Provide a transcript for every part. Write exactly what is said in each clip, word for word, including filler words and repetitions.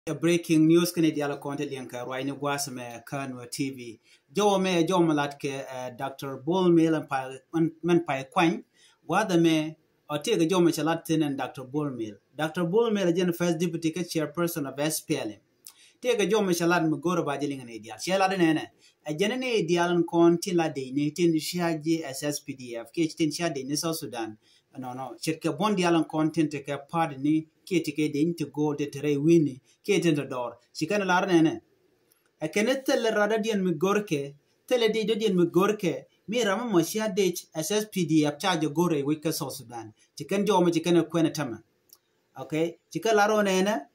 Breaking news kɛn i̱ diaal kɔn ti liɛŋ kɛ ruacni gua̱a̱th mɛ kä Nuer T V. Jɔwä mɛ jɔwä mɛ lat kɛ Doctor Bol Mel mɛn pay kuany. Gua̱a̱th mɛ ɔ tëëkɛ jɔwä mɛ cɛ lat thi̱n ɛn Doctor Bol Mel. Doctor Bol Mel ɛ jɛn first deputy kɛ chairperson of S P L M. Tëëkɛ jɔwä mɛ cɛ lat mi go̱o̱rä ba jɛ liŋ ni diaal cɛ lat nɛnɛ. Ɛ jɛn ni diaal kɔn tin la dec ni tin cia ji̱ S S P D F kiɛ tin cia dec ni South Sudan. Nɔnɔ ce̱tkɛ buɔ̱n diaal in kɔn tin tekɛ party ni kiɛ tekɛ dec ni ti go̱o̱l ti te rɛy wi̱i̱ ni kiɛ tin te dɔɔr. Ci kɛn lar nɛnɛ. Ɛ kɛn thilɛ radɔ̱diɛn mi go̱rkɛ, thilɛ dec dɔ̱diɛn mi go̱rkɛ mi ram mɔ cia dec S S P D F ca jɛ go̱r rɛy wec kä South Sudan. Ci kɛn jɔwä mɛ ci kɛn ɛ kuɛn ɛ tämɛ. Okay, ci kɛ lar wä nɛnɛ.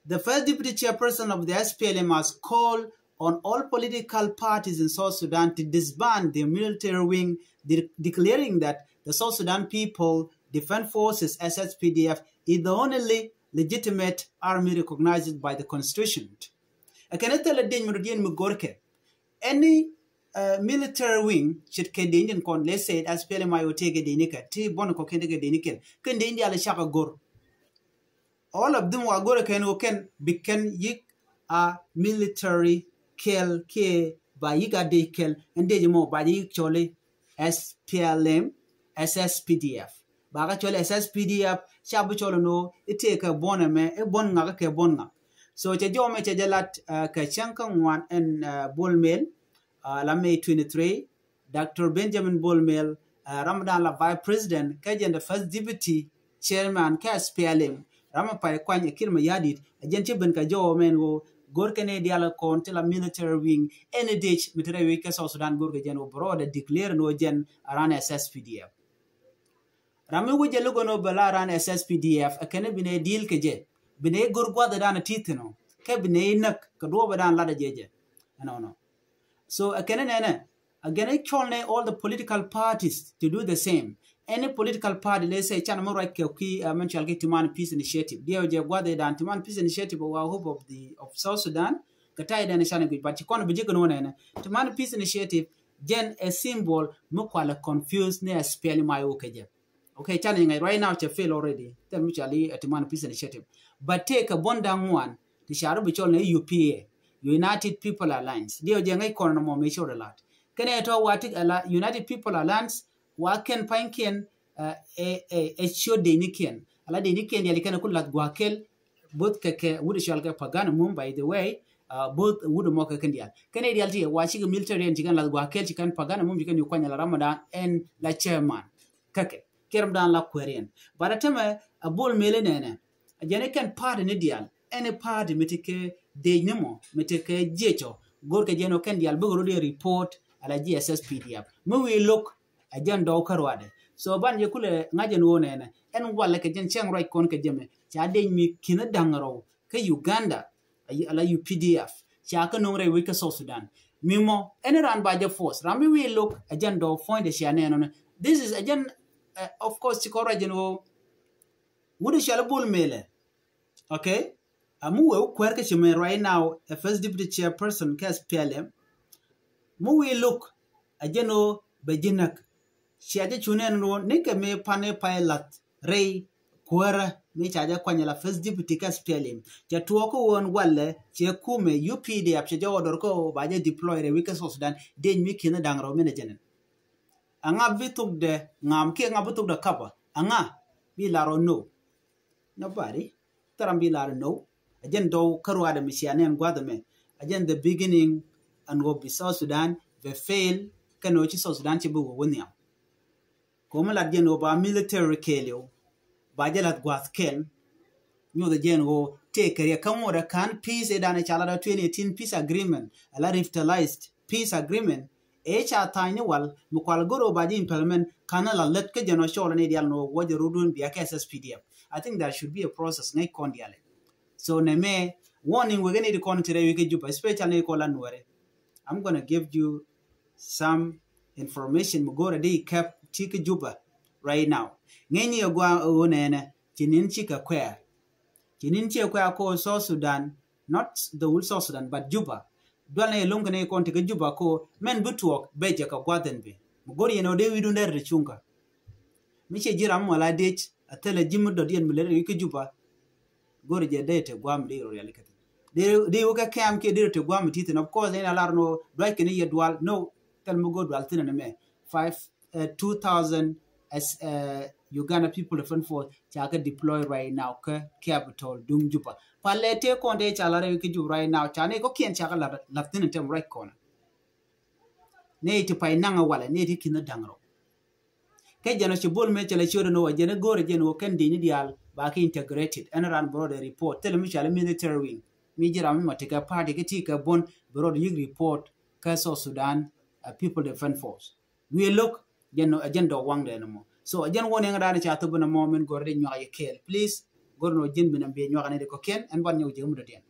The first deputy chairperson of the S P L M has called on all political parties in South Sudan to disband their military wing, de- declaring that the South Sudan People Defense Forces, S S P D F, is the only legitimate army recognized by the constitution. Ɛ kɛn thilɛ dec mi dɔ̱diɛn mi go̱rkɛ. Any military wing ce̱tkɛ dec ni kɔn, let's say, S P L M I O tëëkɛ dec ni kɛ ti buɔ̱n kɔ̱kiɛn tekɛ dec ni kɛn, kɛn dec ni diaal cakɛ go̱r. All of them wa go̱rɛ kɛn wä kɛn bi kɛn yi̱k a military kɛl kiɛ ba yi̱k a dec kɛl. Ɛn dec mɔ ba jɛ yi̱k cɔli S P L M, S S P D F. Ba kä cɔli S S P D F ca bi cɔli ni wä i̱ tëëkɛ buɔ̱n ɛmɛ i̱ buɔ̱n ŋak i̱ kɛ buɔ̱n ŋak. So cɛ jɔwä mɛ cɛ jɛ lat kɛ cäŋ kä ŋuan ɛn Bol Mel. La May twenty-three, Doctor Benjamin Bol Mel, ram dan la vice president kɛ jɛn the first deputy chairman kɛ S P L M. Ram a pay kuany ɛ Kiir Mayardit ɛ jɛn ci ben kɛ jɔwä mɛn wä go̱r kɛn i̱ diaal kɔn ti la military wing ɛn i̱ dec mi ti rɛy wec kɛ South Sudan go̱r kɛ jɛn wä bɛ rɔɔdɛ declare ni wä jɛn aran S S P D F. Ram mi wä jɛ lugɛ ni wä bɛ la aran S S P D F ɛ kɛn i̱ bi nɛ deal kɛ jɛ bi nɛ i̱ go̱r gua̱th dan ti thi̱n ɔ kɛ bi nɛ i̱ näk kɛ duɔ̱ɔ̱p dan latdɛ jɛ jɛ. Ɛnɔnɔ. So ɛ kɛn i̱ nɛnɛ. Again, I call all the political parties to do the same. Any political party, let's say, can mɛ ruac kɛ ki mɛn cual ki Timan Peace Initiative. Diɛ jɛ gua̱dhi dan Timan Peace Initiative wa hope of the of South Sudan. Kɛ tay dan can guic, but ci kɔn bi ji̱ kɛ nɔ nɛnɛ. Timan Peace Initiative jɛn a symbol mi kualɛ confuse ni a spell mi ayok kɛ jɛ. Okay, can ŋa̱c right now cɛ fail already. Thil mi cual i Timan Peace Initiative. But tëëkɛ buɔ̱n da̱ŋ ŋuan ti ca rɔ bi cɔl ni U P A, United People Alliance. Diɛ jɛ ŋa̱c kɔn nɔmɔ mi cɔl lat. Kɛnɛ tɔ wa ti ala United People Alliance wa kɛn pa̱nykiɛn ɛ ciö dec ni kiɛn. Ala dec ni kiɛn diali kɛn ku lath gua̱a̱k kɛl both kɛ kɛ wut cual kɛ Pagana Mum, by the way, both wut mɔ kɛ kɛn dial. Kɛnɛ dial ti wa cikɛ military ɛn cikɛn lath gua̱a̱k kɛl cikɛn Pagana Mum cikɛn yu kuany ala Ramadan ɛn la chairman. Kɛkɛ kiɛr mi dan la kuɛriɛn. But a tämɛ a Bol Mel nɛnɛ. A jɛn ikɛn party ni dial. Any party mi ti kɛ dec ni mɔ mi ti kɛ jiɛcɔ. Go̱r kɛ jɛn ɔ kɛn dial bikɛ rot iɛ report ala jiɛ S S P D F. Mi wi̱i̱ lo̱k a jɛn dɔw kä ruadɛ. So ban jɛ kulɛ ŋa̱c jɛn wä nɛnɛ. Ɛn walɛ kɛ jɛn cɛŋ ruac kɔn kɛ jɛmɛ ca dec mi ki̱n da̱ŋ rɔw kä Uganda. Ala U P D F ca kä no̱ŋ rɛy wec kä South Sudan. Mi mɔ ɛn ran ba jɛ force ram mi wi̱i̱ lo̱k a jɛn dɔw puɔ̱nydɛ cia nɛn ɔnɛ. This is a jɛn of course ci kɔn ruac jɛn wä wut cual Bol Mel. Okay. Amu wee wä kuɛr kä ci mɛ right now a first deputy chairperson kä S P L M. Mi wi̱i̱ lo̱k a jɛn wä bɛ ji̱ näk. Cia jɛ cu nɛn wä ni kɛ mi pan i̱ pay lath rɛy kuäärä mi ca jɛ kuany la first deputy kä S P L M. Cɛ tuɔɔk kä wä ɛn walɛ cɛ kumɛ U P D F cɛ jɛ order kä ba jɛ deploy rɛy wec kä South Sudan. Dec mi ki̱n da̱ŋ rɛw mi nɛ jɛn ɛn. Aŋa bi thokdɛ ŋam kiɛ ŋa bi thokdɛ kapa aŋa bi lar ɔ no. Nobody. Thil ram bi lar ɔ no. A jɛn dɔw kä ruadɛ mi cia nɛn gua̱dhɛ mɛ. A jɛn the beginning and wä bi South Sudan bɛ fail. Kɛn wä ci South Sudan ci bi wä wä nhiam. Ko̱mi lat jɛn wä ba military kɛɛliw ba jɛ lath gua̱th kɛl. Nyuɔth jɛn wä tëë kɛriɛ kä ŋuɔt ɛ ka̱n peace ɛ dan ɛ ca lat ɔ twenty eighteen peace agreement ala revitalized peace agreement. Ɛ ca tha̱a̱ny ni wal mi kual go̱r wä ba jɛ implement ka̱n la lät kä jɛn wä cɔl ni dial ni wä wä jɛ rudun bia kɛ S S P D F. I think there should be a process ŋäc kɔn dial. So nɛ mɛ warning wek ni di kɔn ti rɛ wek kä Juba, especially ni kɔn la Nuɛrɛ. I'm gonna give you some information mi go̱o̱rɛ di kɛp ti kä Juba right now. Ŋäcni ɛ gua ɣöö nɛnɛ ci nin ci kɛ kuɛɛr. Ci nin ci kɛ kuɛɛr ko South Sudan, not the whole South Sudan but Juba. Dual ni ɛ lo̱ŋ kɛ ni kɔn ti kä Juba ko mɛn bi tuɔɔk bɛ jɛ kɛ gua̱dhɛn bi mi go̱o̱r yɛn ɔ dee wi̱dun dee rɛ ti cuŋkä. Mi cɛ ji̱ ram mɔ la dec a thilɛ ji̱ mi dɔ̱diɛn mi lɛ rɛ wi̱c kä Juba. Go̱o̱r jɛ dee te gua̱a̱m dee rɔ rialikä thi̱n. Di wä kɛ kɛm kiɛ di rɛ te guam mi ti thin. Of course ni a lar ni wä duac kɛ ni yɛ dual. No, thil mi go̱o̱r dual thin ni mɛ. Five, two thousand as Uganda People Defense Force ca kɛ deploy right now kä capital duŋ Juba. Palɛ tëë kɔn dee ca lar rɛ ki Juba right now ca ni kɔkiɛn ca kɛ lar thin ni tɛm right kɔn. Ni ti pay naŋ walɛ ni ti kinä daŋ rɔ. Kɛ jɛn ɔ ci bol mɛ cɛ lɛ ciöt ni wä jɛn go̱o̱rɛ jɛn wä kɛn di̱ni diaal ba ki integrated. Ɛn ran bɛ rɔɔdɛ report thilɛ mi cɔal military wing mi ji̱ ram mi ma ti kɛ party ki ti kɛ bon bɛ rɔɔdɛ yik report kä South Sudan People Defense Force. Wi̱i̱ lo̱k jɛn ɔ jɛn dɔɔk waŋdɛ ni mɔ. So jɛn wä ni ŋa da̱a̱n ca thop ni mɔ min go̱o̱rɛ di nyuak yɛ kɛɛl. Please go̱o̱rɛ ni wä jɛn bi na bi nyuak ni di kɔkiɛn ɛn ban nyɔk jɛ mi dɔ̱diɛn.